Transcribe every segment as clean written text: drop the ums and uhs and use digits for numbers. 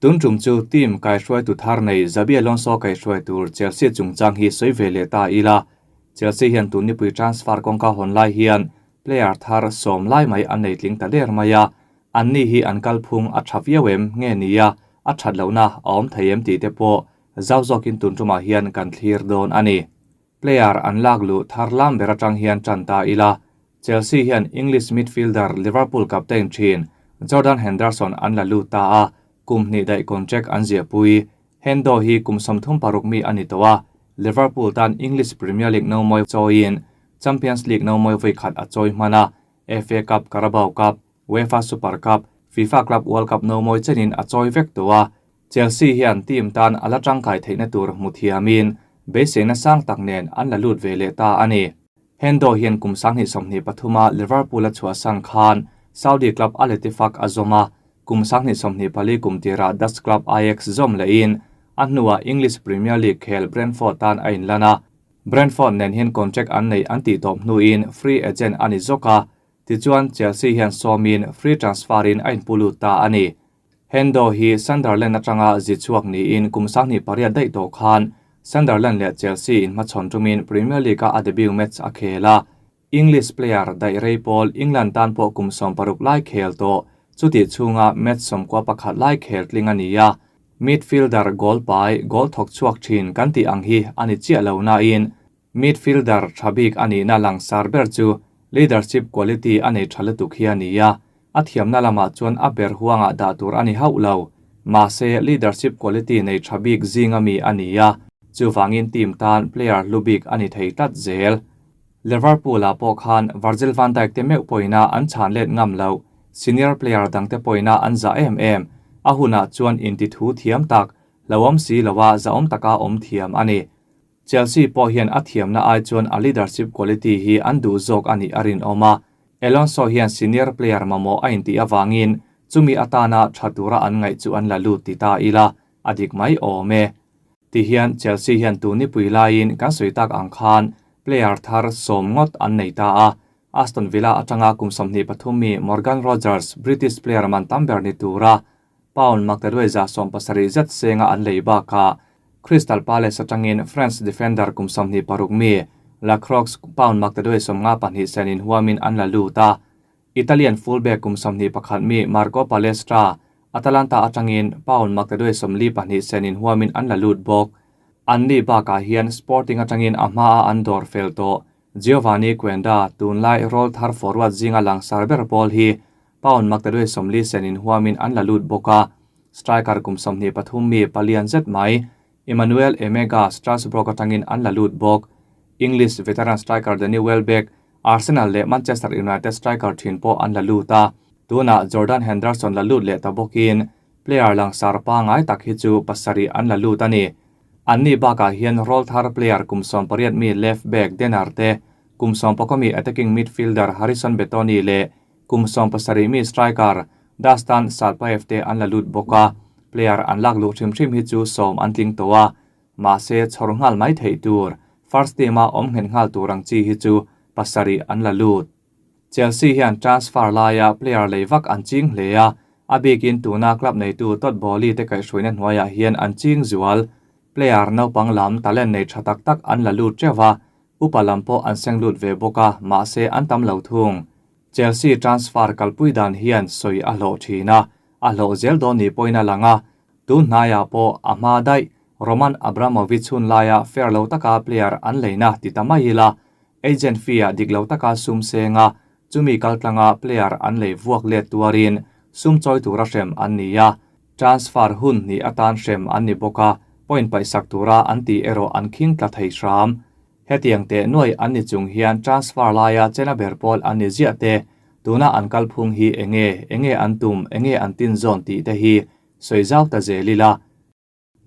Tun tum chu team kaihruaitu thar nei Xabi Alonso kaihruai tur Chelsea chungchang hi sawi ve leh ta ila. Chelsea hian tun nipui transfer kawngka hawn lai hian player thar sawm lai mai an nei tling ta der mai a, anni hi an kalphung a tha viau em nge nia a that lohna a awm thei em tih te pawh zau zawkin tun tumah hian kan thlir dawn a ni. Player an lak luh thar lam ber atang hian tan ta ila, Chelsea hian English midfielder Liverpool captain thin Jordan Henderson an la lut ta a, kum hnih daih contract an ziahpui. Hendo hi kum 36 mi a ni tawh a, Liverpool tan English Premier League no mawi chawiin Champions League no mawi vawi khat a chawi hman a, FA Cup, Carabao Cup, UEFA Super Cup, FIFA Club World Cup no mawi chenin a chawi vek tawh a, Chelsea hian team tan a la tangkai theihna tur hmu thiamin beiseina sang tak nen an la lut ve leh ta a ni. Hendo hian kum 2023 a Liverpool a chhuahsan khan Saudi club Al Ettifaq a zawm a, kum 2024 kum tirah Dutch club Ajax zawm lehin a hnuah English Premier League khel Brentford tan a inlan a. Brentford nen hian contract an neih an tih tawp hnuin free agent a ni zawk a, tichuan Chelsea hian sawmin free transfer in a inpu lut ta a ni. Hendo hi Sunderland atanga zi chhuak niin kum 28 daih tawh khan Sunderland leh Chelsea in hmachhawn tumin Premier League a a debut match a khel a. English player daih rei pawl England tan pawh kum 60 lai khel tawh chuti chhunga match 11 lai khel tling a ni a. Midfielder goal pai goal thawk chhuak thin kan tih ang hi ani chiah lo na in midfielder thabik ani na langsar ber chu leadership quality anei tha lutuk hi ani a. A thiamna lamah chuan a ber huanga dah tur ani hauh lo. Mahse leadership quality nei thabik zinga mi ani a, chuwangin team tan player hlubik ani thei tlat zel. Liverpool a pawh khan Virgil van Dijk te meuh pawina an chan let ngam lo, senior player dangte pawina an za em em, a hunah chuan inti thu thiam tak, lo awm si lowa za awm taka awm thiam ani. Chelsea pawh hian a thiamna ai chuan a leadership quality hi an duh zawk ani a rin awm a. Alonso hian senior player mamawh a inti awangin chumi atana tha tura an ngaih chu an la lut ti ta ila, a dik mai awm e. Ti hian Chelsea hian tu ni pui laiin kan sawi tak ang khan player thar sawm ngawt an nei ta a. Aston Villa atanga kum 23 mi Morgan Rogers, British player man tam ber ni tura pound maktaduai za 70 zet senga an lei baka Crystal Palace atangin France defender kum 26 mi Lacroix pound maktaduai 52 senin huamin an la lut a. Italian fullback kum 21 mi Marco Palestra Atalanta atangin pound maktaduai 42 senin huamin an la lut bawk. Anni bakah hian Sporting atangin a hma a an dawr fel tawh. Giovanni Quenda tunlai roll thar forward zinga langsar ber pawl hi pound maktaduai 40 senin huamin an la lut bawk a. Striker kum 23 mi palian zet mai Emmanuel Emega Strasbourg atangin an la lut bawk. English veteran striker Danny Welbeck, Arsenal leh Manchester United striker thin pawh an la lut a. Tuna Jordan Henderson la lut leh ta bawkin player langsar pa ngai tak hi chu pasarih an la lut ani. Anni bakah hian roll thar player kum 18 mi left back Denar te, kum 19 mi attacking midfielder Harrison Betoni leh kum 17 mi striker Dastan Sarpaev te an la lut bawk a. Player an lak luh hrim hrim hi chu sawm an tling tawh a. Mahse chhawr nghal mai theih tur, first team a awm nghen nghal tur ang chi hi chu pasarih an la lut. Chelsea hian transfer laia player lei vak an ching hle a, a bikin tuna club neitu Todd Boehly te kaihhruaina hnuaiah hian an ching zual. Player naupang lam talent nei tha tak tak an la lut teuh a, upa lam pawh an seng lut ve bawk a, mahse an tam lo thung. Chelsea transfer kalpui dan hian sawi a hlawh thin a, a hlawh zel dawn ni pawhin a lang a, tun hnaiah pawh a hma daih Roman Abramovich hun laia fair lo taka player an leina ti ta mai ila, agent fee a dik lo taka sum senga chumi kaltlanga player an lei vuak let tuarin sum chawi tura hrem an ni a, transfer hun ni atan hrem an ni bawk a, point paihsak tura an ti erawh an khing tla thei hram. Hetiang te nuai an ni chung hian transfer laia chena ber pawl an ni ziah te, tuna an kalphung hi enge, enge an tum, enge an tin zawn tih te hi sawi zau ta zelila.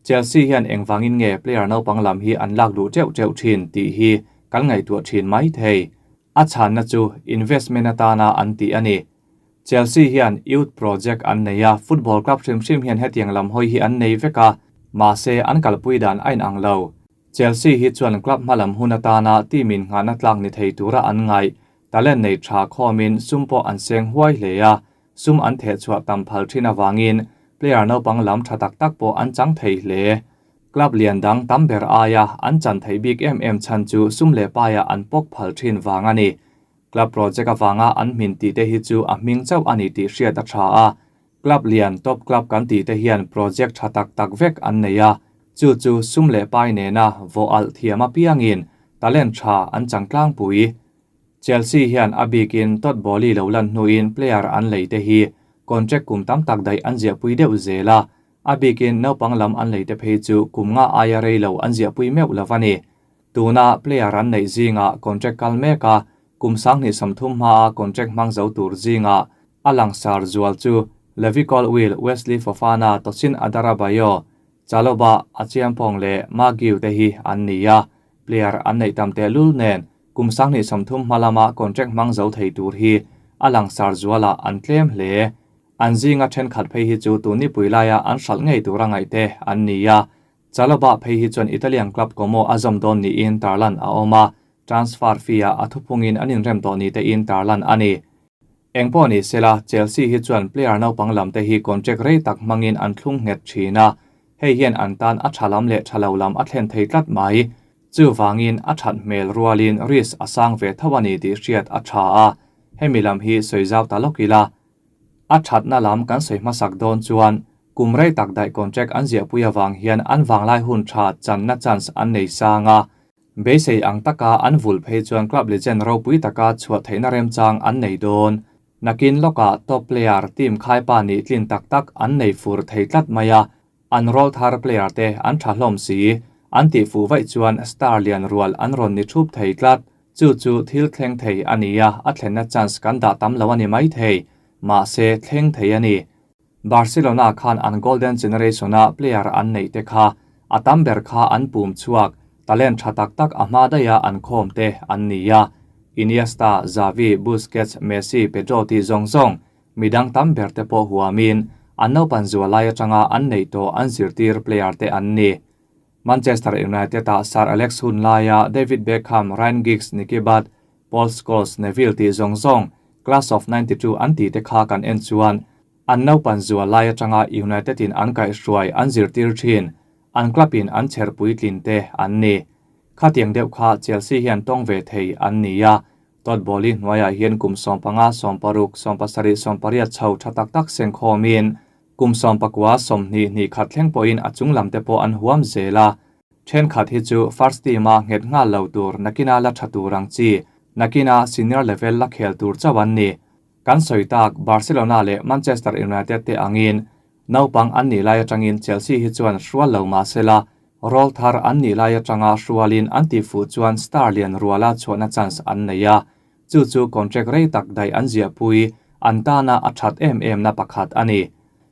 Chelsea hian engwangin nge player naupang lam hi an lak luh teuh teuh thin tih hi kan ngaihtuah thin mai thei. A chhanna chu investment atana an ti ani. Chelsea hian youth project an nei a, football club hrim hrim hian hetiang lam hawi hi an nei vek a, mahse an kalpui dan a inang lo. Chelsea hi chuan club hmalam hun atana team in nghahna tlak ni thei tura an ngai, talent nei tha khawmin sum pawh an seng huai hle a, sum an theh chhuah tam phal thin awangin Player naupang lam tha tak tak pawh an chang thei hle. Club lian dang tam ber aia an chan theih bik em em chhan chu sum leh paia an pawk phal thin vang a ni. Club project avanga an hmin tih te hi chu a hming chauh a ni tih hriat a tha a. Club lian, top club kan tih te hian project tha tak tak vek an nei a, chu chu sum leh pai nena vawh alh thiam apiangin talent tha an chang tlangpui. Chelsea hian a bikin Todd Boehly lo lan hnuin player an lei te hi contract kum tam tak daih an ziahpui deuh zel a, a bikin naupang lam an lei te phei chu kum nga aia rei lo an ziahpui meuh lo a ni. Tuna player an neih zingah contract kal mek a, kum 2030 hmaa contract hmang zo tur zingah a langsar zual chu Levi Colwill, Wesley Fofana, Tosin Adarabioyo, Chalobah, Acheampong leh Maguire te hi an ni a, player an neih tam tehlul nen kum 2030 hma lama contract hmang zo thei tur hi a langsar zualah an tlem hle. An zinga thenkhat phei hi chu tun nipui laia an hralh ngei tura ngaih te an ni a, Chalobah phei hi chuan Italian club Como a zawm dawn niin tarlan a awm a, transfer fee-ah a thuphungin an inrem tawh ni tein tarlan a ni. Eng pawh ni sela, Chelsea hi chuan player naupang lam te hi contract rei tak hmangin an thlung nghet thin a, hei hian an tan a tha lam leh tha lo lam a thlen thei tlat mai. Chuvangin a that hmel rualin risk a sang ve tho a ni tih hriat a tha a, hemi lam hi sawi zau ta lawk ila. A thatna lam kan sawi hmasak dawn chuan kum rei tak daih contract an ziahpui avang hian an vanglai hun tha channa chance an nei sang a, beisei ang taka an vul phei chuan club legend ropui taka chhuah theihna remchang an nei dawn. Nakin lawkah top player team khaipa nih tlin tak tak an nei fur thei tlat mai a, an rawl thar player te an tha hlawm si, an tih fuh vaih chuan star lian rual an rawn ni thup thei tlat. Chu chu thil thleng thei a ni a, a thlenna chance kan dah tam lo a ni mai thei, mahse thleng thei a ni. Barcelona khan an golden generation-a player an neih te kha a tam ber kha an pum chhuak, talent tha tak tak a hma daiha an khawm te an ni a. Iniesta, Xavi, Busquets, Messi, Pedro tih zawng zawng midang tam ber te pawh huamin an naupan zual lai atanga an neih tawh an zirtir player te an ni. Manchester United-ah Sir Alex hun laia David Beckham, Ryan Giggs, Nicky Butt, Paul Scholes, Neville tih zawng zawng Class of 92 an tih te kha kan en chuan an naupan zual lai atanga United in an kaihhruai an zirtir thin, an club in an chher puitlin te an ni. Khatiang deuh kha Chelsea hian tawng ve thei an ni a, Todd Boehly hnuaiah hian kum 15, 16, 17, 18 chho tha tak tak seng khawmin kum 19, 20 hnih khat thleng pawhin a chung lam te pawh an huam zel a. Thenkhat hi chu first team-a nghet nghal lo tur nakina la tha tur ang chi, nakina senior level la khel tur chauh an ni. Kan sawi tak Barcelona leh Manchester United te angin naupang an nih lai atangin Chelsea hi chuan hrual lo mah sela, rawl thar an nih lai atanga hrualin an tih fuh chuan star lian ruala chhuahna chance an nei a, chu chu contract rei tak daih an ziahpui an tana a that em em na pakhat a ni.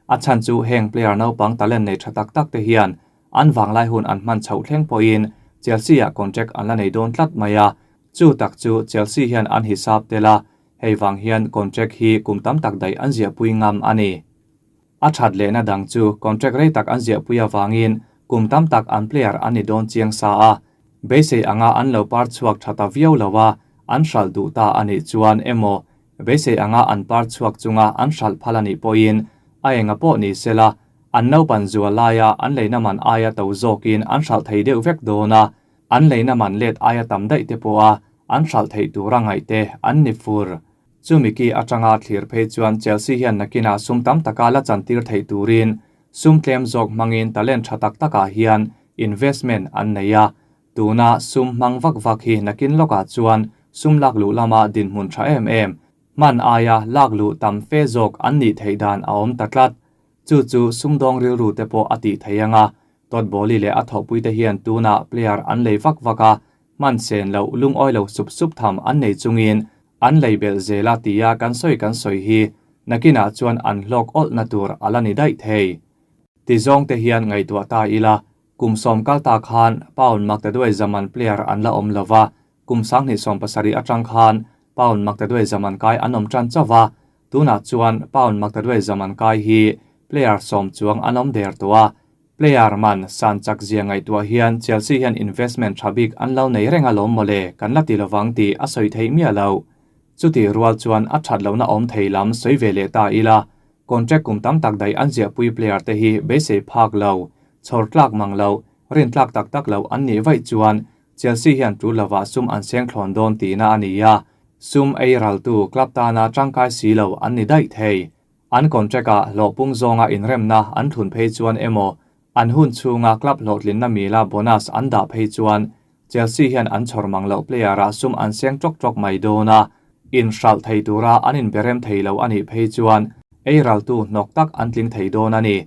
A chhan chu heng player naupang talent nei tha tak tak te hian an vanglai hun an hman chhoh thleng pawhin Chelsea-ah contract an la nei dawn tlat mai a, chu tak chu Chelsea hian an hisap tel a, hei vang hian contract hi kum tam tak daih an ziahpui ngam a ni. A that lehna dang chu contract rei tak an ziahpui avangin kum tam tak an player an ni dawn chiang sa a, beisei anga an lo par chhuak tha ta viau lo a, an hralh duh ta a nih chuan emaw beisei anga an par chhuak chunga an hralh phal a nih pawhin a enga pawh ni sela, an naupan zual laia an leina man aia to zawkin an hralh thei deuh vek dawn a, an leina man let aia tam daih te pawha an hralh theih tura ngaih te an ni fur. Chumi ki atanga thlir phei chuan Chelsea hian nakinah sum tam taka la chantir theih turin sum tlem zawk hmangin talent tha tak takah hian investment an nei a, tuna sum hmang vak vak hi nakin lawkah chuan sum lak luh lama dinhmun tha em em, hman aia lak luh tam fe zawk an nih theih dan a awm ta tlat. Chu chu sumdawng rilru te pawh a tih thei anga, Todd Boehly leh a thawhpui te hian tunah player an lei vak vak a, hman sen loh lungawi lo sup sup tham an nei chungin an lei belh zel a tia kan sawi kan sawi hi nakinah chuan an hlawk awlhna tur a la ni daih thei. Ti zawng te hian ngaihtuah ta ila, kum 10 kal ta khan pound maktaduai zaman player an la awm lova, kum 2017 atang khan pound maktaduai zaman kai an awm tan chauh a, tunah chuan pound maktaduai zaman kai hi player 10 chuang an awm der tawh a, player man san chak zia ngaihtuah hian Chelsea hian investment tha bik an lo nei reng a lawm mawle kan la ti lovang tih a sawi theih miah lo. Chuti rual chuan a that lohna awm thei lam sawi ve leh ta ila. Contract kum tam tak daih an ziahpui player te hi beisei phak lo, chhawr tlak mang lo, rin tlak tak tak lo an nih vaih chuan Chelsea hian tul lovah sum an seng thlawn dawn tihna a ni a, sum ei raltu club tana tangkai si lo an ni daih thei. An contract-ah hlawhpung zawnga inremna an thlun phei chuan emaw, an hun chhunga club hlawhtlinna mila bonus an dah phei chuan Chelsea hian an chhawr mang loh player-ah sum an seng ṭawk ṭawk mai dawn a, inhralh thei tura an inberem thei lo a nih phei chuan ei raltu hnawk tak an tling thei dawn a ni.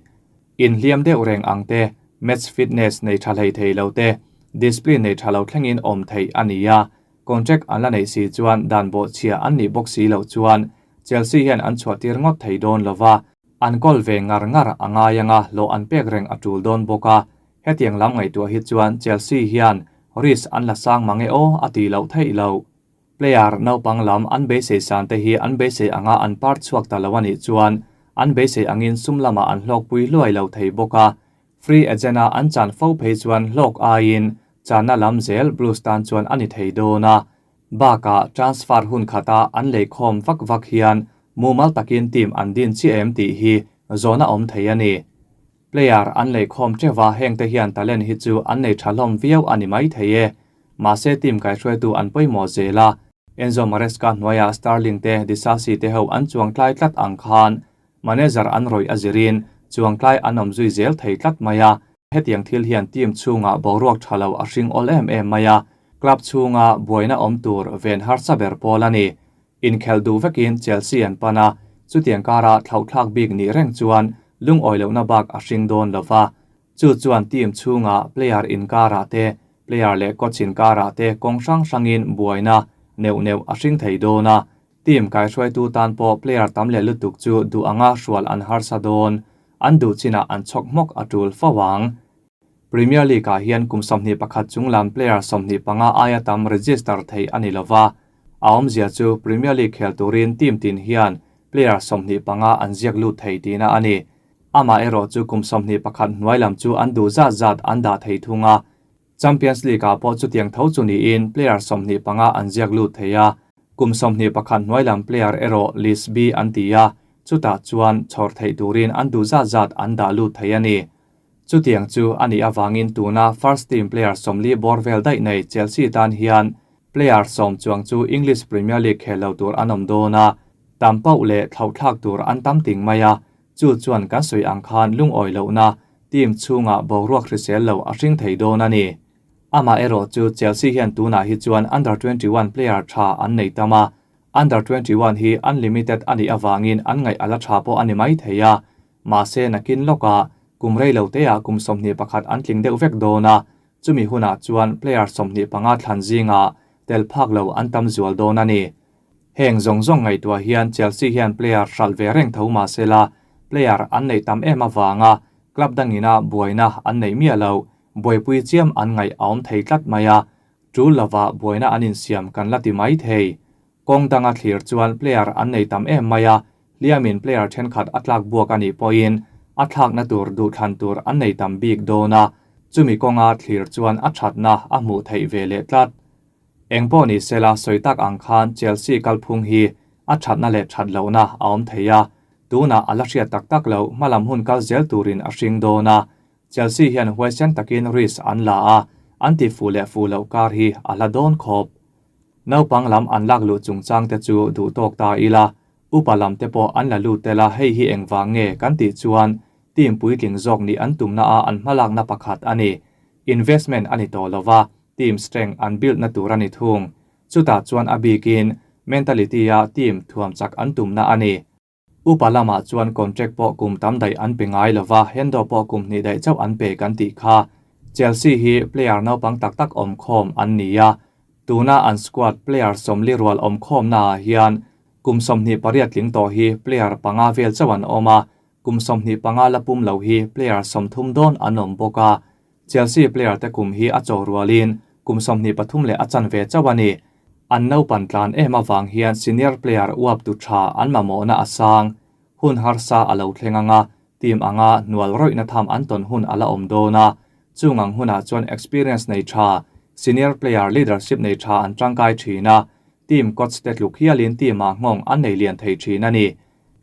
Inhliam deuh reng ang te, match fitness nei ṭha hlei thei lo te, discipline nei ṭha lo thlengin awm theih a ni a, contract an la neih si chuan dan bawhchhia an nih bawk si loh chuan Chelsea hian an chhuahtir ngawt thei dawn lo va, an kawl ve ngar ngar a ngai anga hlawh an pek reng a ṭul dawn bawk a. Hetiang lam ngaihtuah hi chuan Chelsea hian risk an la sang mang e aw a tih loh theih loh. Player naupang lam an beisei san te hi an beisei anga an part chhuak ta lo a nih chuan an beisei angin sum lamah an hlawkpui hluai lo thei bawk a. Free agent a an chan fo phei chuan hlawk aiin channa lam zel Blues tan chuan a ni thei dawn a. Bakah transfer hun khata an leikhawm vak vak hian mumal takin team an din chiah em tih hi zawhna awm thei a ni. Player an lei khawm teuh a, hengte hian talent hi chu an nei tha hlawm viau a ni mai thei e. Mahse team kaihruaitu an pawimawh zel a, Enzo Maresca hnuaiah Sterling te, Disasi te ho an chuang tlai tlat ang khan manager an rawih a zirin chuang tlai an awm zui zel thei tlat mai a. Hetiang thil hian team chhungah boruak tha lo a hring awl em em mai a, club chhunga buaina awm tur ven harsa ber pawl a ni. Inkhelh duh vekin Chelsea an pan a, chutiang kara thlauhthlak bik nih reng chuan lungawi lohna bak a hring dawn lo va. Chu chuan team chhunga player inkarah te, player leh coach inkarah te kawng hrang hrangin buaina neuh neuh a hring thei dawn a. Team kaihruaitu tan pawh player tam leh lutuk chu duh anga hrual an harsa dawn, an duh chinah an chhawk hmawk a tul fo ang. Premier League-ah hian kum 21 chunglam player 25 aia tam register theih a ni lo va, a awmzia chu Premier League khel turin team tin hian player 25 an ziak lut thei tihna a ni. Amaherawh chu kum 21 hnuai lam chu an duh zat zat an dah thei thung a. Champions League-ah pawh chutiang tho chu niin player 25 an ziak lut thei a, kum 21 hnuai lam player erawh List B an ti a, chutah chuan chhawr theih turin an duh zat zat an dah lut thei a ni. Chutiang chu a nih avangin tuna first team player 40 bawr vel daih nei Chelsea tan hian player 10 chuang chu English Premier League khel lo tur an awm dawn a, tam pauh leh thlauhthlak tur an tam ting mai a, chu chuan kan sawi ang khan lungawi lohna team chhungah boruak hrisel lo a hring thei dawn a ni. Amaherawh chu Chelsea hian tunah hi chuan under 21 player tha an nei tam a, under 21 hi unlimited a nih avangin an ngaih a la tha pawh a ni mai thei a, mahse nakin lawkah kum rei lo teah kum 21 an tling deuh vek dawn a, chumi hunah chuan player 25 thlan zingah tel phak lo an tam zual dawn a ni. Heng zawng zawng ngaihtuah hian Chelsea hian player hralh ve reng tho mahsela player an neih tam em avanga club dangina buaina an neih miah lo, buaipui chiam an ngaih a awm thei tlat mai a, tul lova buaina an insiam kan la ti mai thei. Kawng danga thlir chuan player an nei tam em mai a, hliamin player thenkhat a tlak buak a nih pawhin a thlakna tur duhthlan tur an nei tam bik dawn a, chumi kawnga thlir chuan a thatna a hmuh theih ve leh tlat. Engpawh ni sela sawi tak ang khan Chelsea kalphung hi a thatna leh that lohna a awm thei a, tunah a la hriat tak tak loh hmalam hun kal zel turin a hring dawn a, Chelsea hian huaisen takin risk an la a, an ti fuh leh fuh loh kar hi a hla dawn khawp. Naupang lam an lak luh chungchang te chu duh tawk ta ila, upa lam te pawh an la lut tel a, hei hi engvang nge kan tih chuan team puitling zawk nih an tumna a an hmalakna pakhat a ni. Investment a ni tawh lova, team strength an build na tur a ni thung. Chutah chuan a bikin mentality a team thuam chak an tumna a ni. Upa lamah chuan contract pawh kum tam daih an pe ngai lova, Hendo pawh kum hnih daih chauh an pe kan tih kha. Chelsea hi player naupang tak tak awm khawm an ni a, tuna an squad player 40 rual awm khawmnaah hian kum 28 tling tawh hi player 5 vel chauh an awm a, kum 25 la pum lo hi player 30 dawn an awm bawk a. Chelsea player te kum hi a chaw rualin kum 23 leh a chanve chauh a ni. An naupan tlan em awang hian senior player uap tu tha an mamawhna a sang. Hun harsa a lo thleng anga, team anga hnual rawihna tham an tawn hun a la awm dawn a. Chungang hunah chuan experience nei tha, senior player leadership nei tha an tangkai thin a, team coach te tluk hialin team ah nghawng an nei lian thei thin a ni.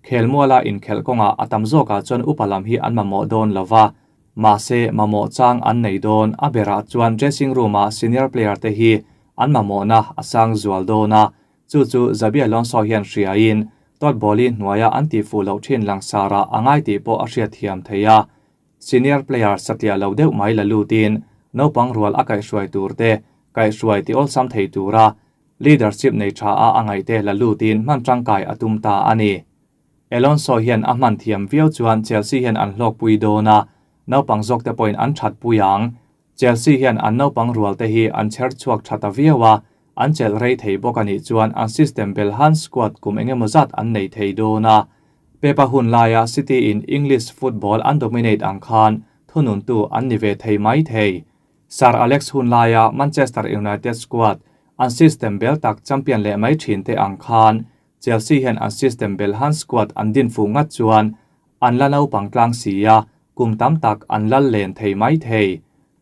Khelmuala inkhelh kawngah a tam zawkah chuan upa lam hi an mamawh dawn lo va, mahse mamawh chang an nei dawn. A berah chuan dressing room-a senior player te hi an mamawhna a sang zual dawn a, chu chu Xabi Alonso hian hriain Todd Boehly hnuaia an tihfuh loh thin langsarah a ngai tih pawh a hriatthiam thei a. Senior player satliah lo deuh mai la lutin naupang rual a kaihhruai tur te kaihhruai ti awlsam thei tura leadership nei tha a a ngaihte la lutin hman tangkai a tum ta a ni. Alonso hian a hman thiam viau chuan Chelsea hian an hlawkpui dawn a, naupang zawk te pawhin an thatpui ang. Chelsea hian an naupang rual te hi an chher chhuak tha ta viau a, an chelh rei thei bawk a nih chuan an system belhan squad kum engemaw zat an nei thei dawn a. Pep-a hun laia City in English football an dominate ang khan thununtu an ni ve thei mai thei. Sir Alex hun laia Manchester United squad an system bel tak champion leh mai thin te ang khan Chelsea hian an system belhan squad an din fuh ngat chuan an la naupang tlang si a, kum tam tak an lal len thei mai thei.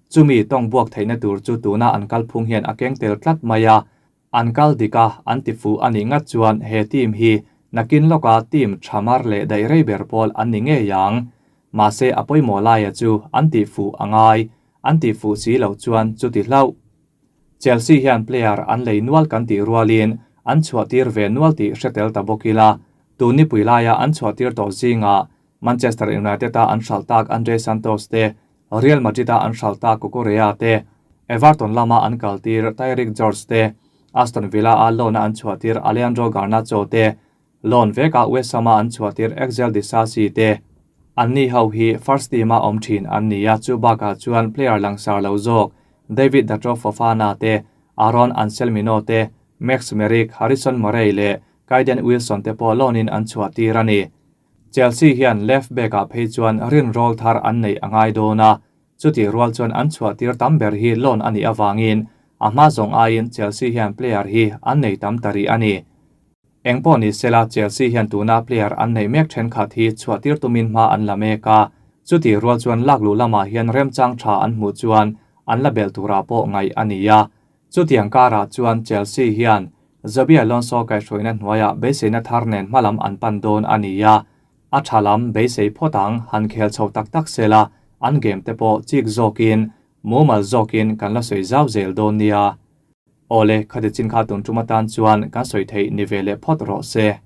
Chumi tawng buak theihna tur chu tuna an kalphung hian a keng tel tlat mai a, an kal dik a, an ti fuh a nih ngat chuan he team hi nakin lawka team tha mar leh daih rei ber pawl an ni ngei ang. Mahse a pawimawh laia chu an tih fuh a ngai, an tih fuh si loh chuan chuti hlauh. Chelsea hian player an lei nual kan tih rualin an chhuahtir ve nual tih hre tel ta bawk ila, tun nipui laia an chhuahtir tawh zingah Manchester United-a an hralh tak Andre Santos te, Real Madrid-a an hralh tak Cucurella te, Everton lama an kaltir Tyrique George te, Aston Villa-a loan-a an chhuahtir Alejandro Garnacho te, loan veka West Ham-a an chhuahtir Axel Disasi te. Anni ho hi first team-a awm thin an ni a, chu bakah chuan player langsar lo zawk David Datro Fofana te, Aaron Anselmino te, Max Merrick, Harrison Murray leh Kaiden Wilson te pawh loan-in an chhuahtir a ni. Chelsea hian left back-ah phei chuan rin roll thar an neih a ngai dawn a, chutih rual chuan an chhuahtir tam ber hi loan a nih avangin a hma zawng aiin Chelsea hian player hi an nei tam ta rih a ni. Engpawh ni sela Chelsea hian tuna player an neih mek thenkhat hi chhuahtir tumin hma an la mek a, chutih rual chuan lakluh lamah hian remchang tha an hmuh chuan an la belh turah pawh ngaih a ni a. Chutiang karah chuan Chelsea hian Xabi Alonso kaihhruaina hnuaiah beiseina thar nen hmalam an pan dawn a ni a, a tha lam beisei phawt ang han khel chho tak tak sela an game te pawh chik zawkin mumal zawkin kan la sawi zau zel dawn nia. Awle, khati chin kha tun tum atan chuan kan sawi theih ni ve leh phawt rawh se.